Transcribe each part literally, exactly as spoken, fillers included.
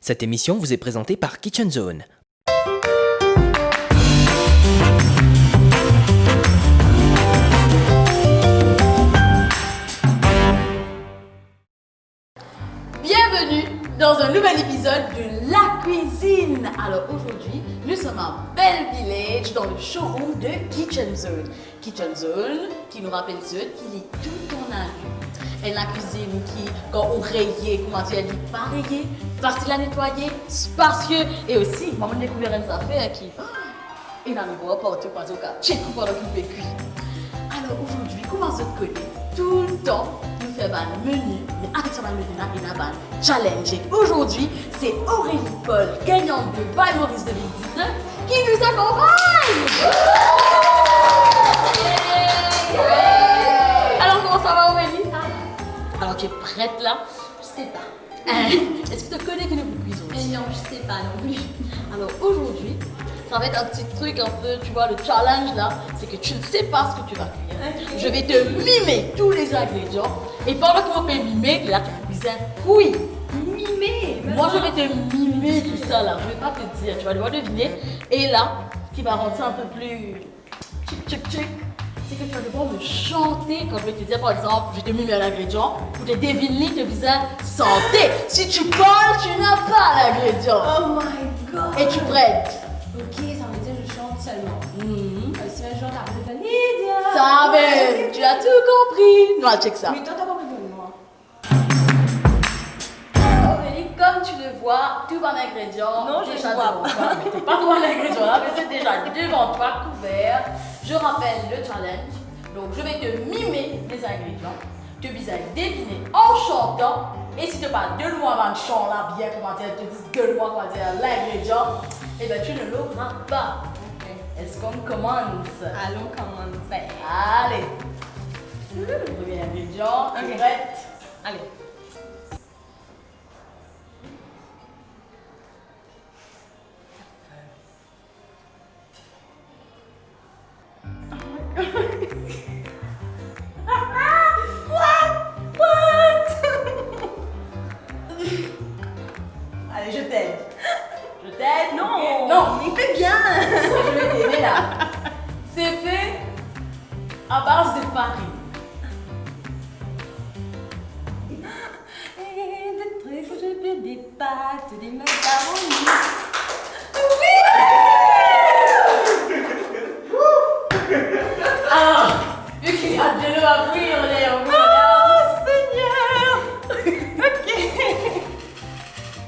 Cette émission vous est présentée par Kitchen Zone. Bienvenue dans un nouvel épisode de La Cuisine. Alors aujourd'hui, nous sommes à Bell Village dans le showroom de Kitchen Zone. Kitchen Zone, ki nou rapel zot ki li tou an ali. Enn lakwizinn ki, kan ou reye, koumadir, li pa reye, fasil a netwaye, spasie, e osi, mo dekouver enn zafer ki, ena mibwar partou, koumadir ou kapav tchek ou pandan ki ou pe kwi. Alor, azordi, kouma zot kone, toultan, nou fer bann meni, me avek sa bann meni la, ena bann challenge. Aujourd'hui, c'est Aurélie Paul, gagnante de Vibe Maurice deux mille dix-neuf, qui nous accompagne. Alors, comment ça va, Aurélie ? Ça va. Alors, tu es prête, là ? Je sais pas. Hein ? Est-ce que tu connais que nous cuisons ? Mais non, je sais pas non plus. Alors, aujourd'hui, ça va être un petit truc un peu, tu vois, le challenge là, c'est que tu ne sais pas ce que tu vas cuire. Ok. Je vais te mimer tous les ingrédients. Et pendant que tu vas mimer, là, tu vas cuisiner. Oui. Mimer, mais... Moi, je vais te mimer tout ça là. Je vais pas te dire. Tu vas devoir deviner. Et là, ce qui va rendre ça un peu plus tchic, tchic, tchic, c'est que tu vas devoir me chanter quand je vais te dire, par exemple, je vais te mimer un ingrédient, ou te devine li, to bizin sante. Si tu colles, tu n'as pas l'ingrédient. Oh my God. Es-tu prête ? Ok, ça veut dire je chante seulement. Mhm. Euh, si je chante la Lydia. Ça, ben, tu as tout compris. Nou al tchek sa. Mais toi, t'as pas répondu, moi. Aurélie, comme tu le vois, tou bann ingrédients... Non, je ne vois pas. Deza devan twa, me to pa trouv bann ingrédients la, me zot deza devan twa, kouver. Je rappelle le challenge. Donc, je vais te mimer les ingrédients. To bizin devine an santan. E si to pa donn mwa bann san la bien, koumadir, to dis donn mwa, koumadir, lingrédian, e ben, tu ne l'auras pas. Ok. Est-ce qu'on commence ? Allons commencer. Allez. Premier ingrédient, ok. Prête ? Allez. What ? What ? Allez, je t'aide. Je t'aide, non, ok. Non, il fait bien. Ça, je vais t'aider là. C'est fait à base de farine. Et des trucs, je fais des pâtes, des macaronis. Oui ! Alors, vu qu'il y a de l'eau à bouillir, on est en... Oh, Seigneur ! Ok.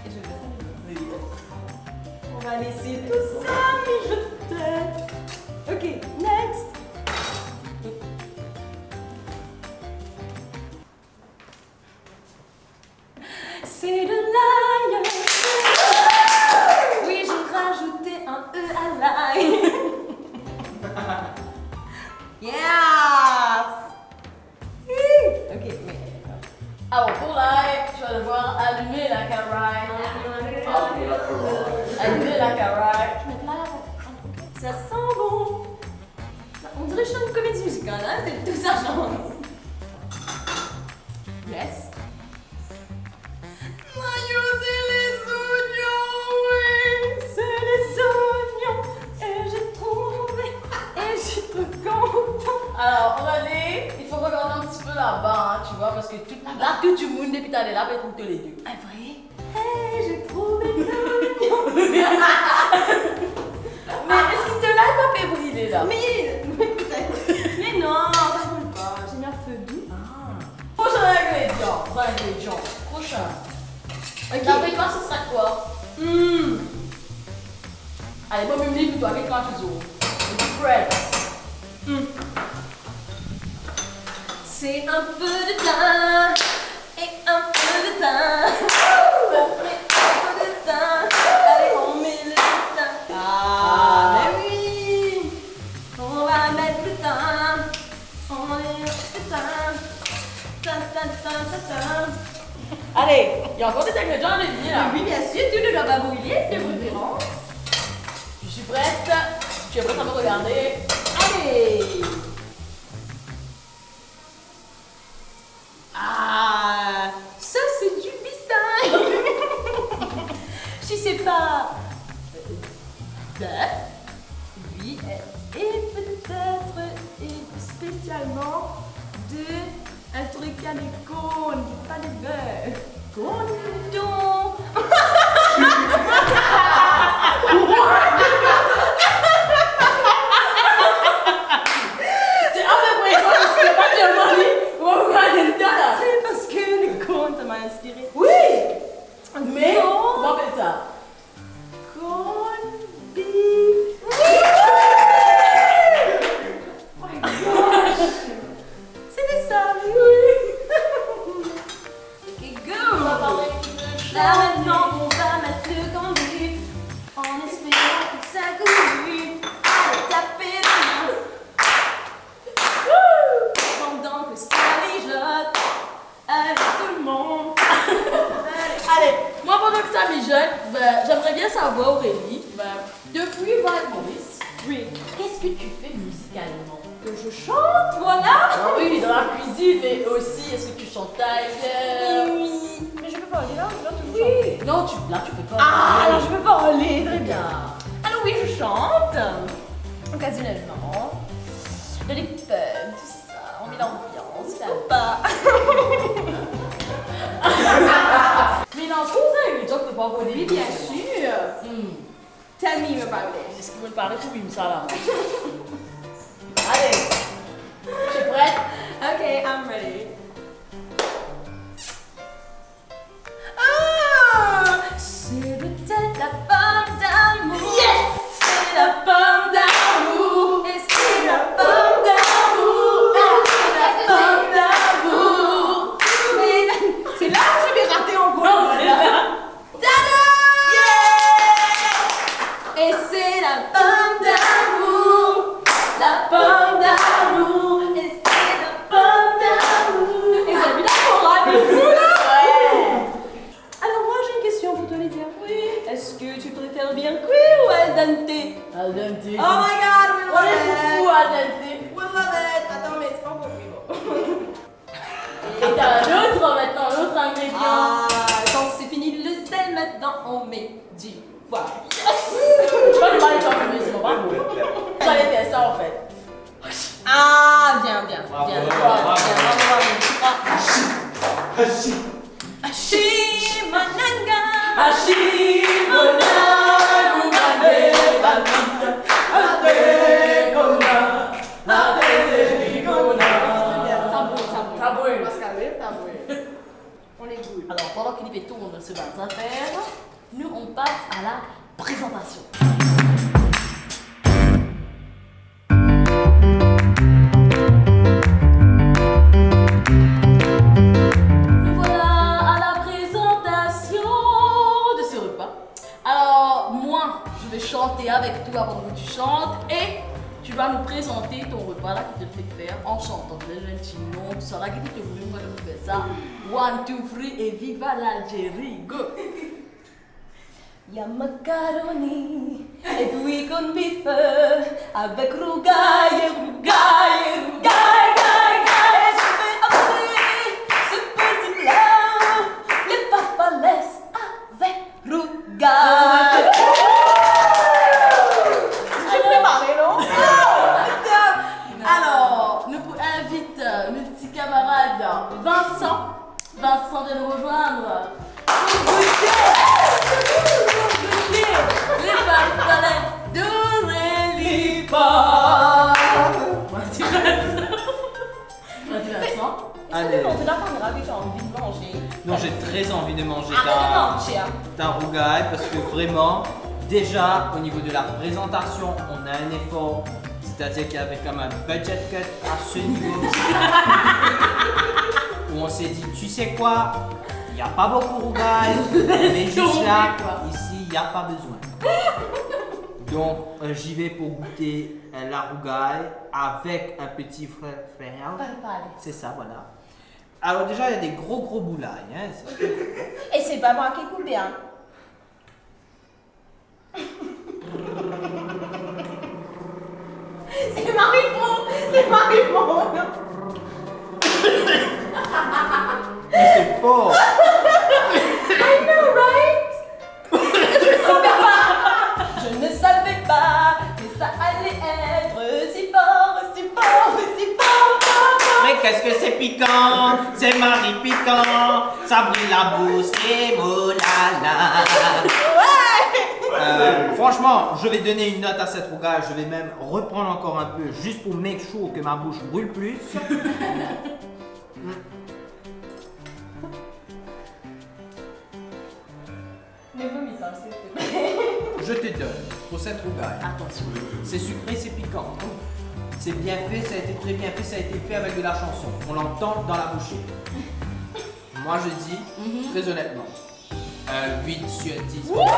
Je vais faire ça. On va laisser tout ça mijoter. Ok, next. C'est de l'ail. Oui, j'ai rajouté un E à l'ail. Yes. Ok, mais... Alors, pour l'ail, tu vas devoir allumer la caraye. Allumer la caraye. Ça sent bon. On dirait que je suis dans une comédie musicale, hein, c'est tout ça, genre. Yes. Mayo, c'est les oignons, oui, c'est les oignons. Et j'ai trouvé, et je suis trop contente. Alors, on va aller, il faut regarder un petit peu là-bas, hein, tu vois, parce que tout, là, tout le monde depuis tout à l'heure, là, peut trouver tous les deux. Ah, vrai ? Hey, j'ai trouvé l'oignon. Mais est-ce que t'as la, t'as fait brûler là ? Mais, mais peut-être. Mais non, ça brûle pas. J'ai mis un feu doux. Ah. Prochain ingrédient. Ingrédient. Prochain. Ok. D'après toi, ce sera quoi ? Hmm. Allez, bon, même pour toi, avec toi, toujours. Bread. Hmm. C'est un peu de thym et un peu de thym. On met un peu de thym. Allez, on met le thym. Ah, mais oui. On va mettre le thym. On met le thym. Thym, thym, thym, thym, thym. Allez, il y a encore des ingrédients à venir là. Oui, bien sûr, tout ne doit pas brûler, de préférence. Je suis prête. Tu es prête à me regarder ? Allez. Ah, ça c'est du bissap. Corn, pas de beurre. Corn, mouton. C'est à peu près ça, c'est pas tellement lui. On va regarder le gars, là. C'est parce que le corn, ça m'a inspiré. Oui. Mais, comment on appelle ça ? Corn beef. Oh my gosh. C'était ça, oui. Ok, go. Là maintenant, on va mettre le corn beef en espérant que ça goûte. Allez, tapez les mains. Pendant que ça mijote, allez, tout le monde. Allez. Allez, moi, pendant que ça mijote, ben, j'aimerais bien savoir, Aurélie, ben, depuis White Maurice, oui, qu'est-ce que tu fais musicalement ? Que je chante, voilà. Ah oui, dans la cuisine, mais aussi, est-ce que tu chantes ailleurs ? Oui, mais je peux parler là, là, tu peux chanter. Non, tu, là, tu peux pas. Ah, là, je peux parler, très bien. Alors oui, je chante, occasionnellement, de l'hip-hop, tout ça, on met l'ambiance là-bas. Mais non, je trouve ça, il est déjà préparé au début. Oui, bien sûr. Hmm. Tell me your problem. Eski mo pare pou vinn sa la? Ale, to pare? Okay, I'm ready. Ah, c'est peut-être la pomme d'amour. Yes! C'est la pomme d'amour. Et c'est la pomme d'amour. Ah, c'est la pomme d'amour. Mais c'est là où je vais rater en gros. Non, c'est là. Tada! Yeah! Et c'est la pomme d'amour, la pomme d'amour, et c'est la pomme d'amour. Et vous avez vu la chorale de fou, là? Ouais. Alors moi, j'ai une question pour toi, Lydia. Oui. Est-ce que tu préfères bien cuit ou al dente? Al dente. Oh my God, we love it. On est fou, fou, al dente. We love it. Attends, mais c'est pas encore cuit, bon. Et t'as l'autre maintenant, l'autre ingrédient. Ah, quand c'est fini le sel, maintenant on met du poivre. Yes! Tu vois, le mal est en maison, bravo. J'allais faire ça en fait. Ah, bien, bien, bravo, bien, bravo, bien, bravo, bravo. Bravo. Ashi, mananga. Ashi, mananga, mananga, mananga. Sa bon, sa bon. Sa bon. Pascal, sa bon. On écoute. Alors, pendant que Philippe tourne ce bazar, nous, on passe à la présentation. Nous voilà à la présentation de ce repas. Alors, moi, je vais chanter avec toi pendant que tu chantes et tu vas nous présenter ton repas là que tu te fais faire en chantant. Tu donnes un petit nom, tout ça là, qui te voulait, moi, je vais faire ça. One, two, three et viva l'Algérie, go! Il y a macaroni et puis corned beef avec rougail, rougail, rougail, gaille, gaille. Je vais appeler ce petit plat les farfales avec rougail. J'ai préparé, non? Alors, nous invitons notre petit camarade Vincent. Vincent de nous rejoindre. Pour goûter, pour goûter les farfales d'Aurélie Paul. Merci Vincent. Merci Vincent. Est-ce que... Allez. Non, tu n'as pas grave, tu as envie de manger. Non, j'ai très envie de manger ta, ta rougail, parce que vraiment, déjà, au niveau de la présentation, on a un effort. C'est-à-dire qu'il y avait quand même un budget cut à ce niveau. Où on s'est dit, tu sais quoi, il n'y a pas beaucoup rougail, mais juste là, ici, il n'y a pas besoin. Donc, euh, j'y vais pour goûter, euh, la rougail avec un petit frère. Farfale. C'est ça, voilà. Alors déjà, il y a des gros, gros boulets, hein. Et c'est pas moi qui coupe, hein. C'est Marie-Fran, c'est Marie-Fran. Mais c'est fort. I know, right? Je savais pas, je ne savais pas que ça allait être si fort, si fort, si fort, fort, fort. Mais Est-ce que c'est piquant ? C'est Marie Piquant. Ça brûle la bouche, c'est mo la la. Euh, franchement, je vais donner une note à cette rougaille. Je vais même reprendre encore un peu, juste pour make sure que ma bouche brûle plus. Ne vomis pas, s'il te plaît. Je te donne pour cette rougaille. Attention. C'est sucré, c'est piquant. C'est bien fait, ça a été très bien fait, ça a été fait avec de la chanson. On l'entend dans la bouchée. Moi, je dis, très honnêtement, euh, huit sur dix. Ouh là là,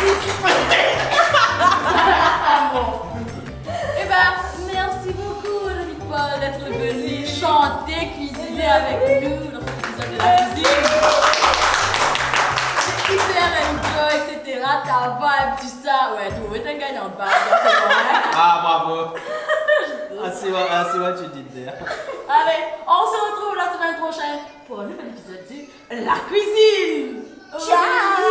huit sur dix. Bon. Eh ben, merci beaucoup, Lollipop, d'être venu chanter, cuisiner avec nous dans cet épisode de la cuisine. J'ai hyper enjoy, et cetera. Ta vibe, tout ça. Ouais, tu vois, t'as gagné en vibe, c'est bon, hein ? Ah, bravo. Ah, c'est what, ah, c'est what you did there. Allez, on se retrouve la semaine prochaine pour un nouvel épisode de La Cuisine. Ciao.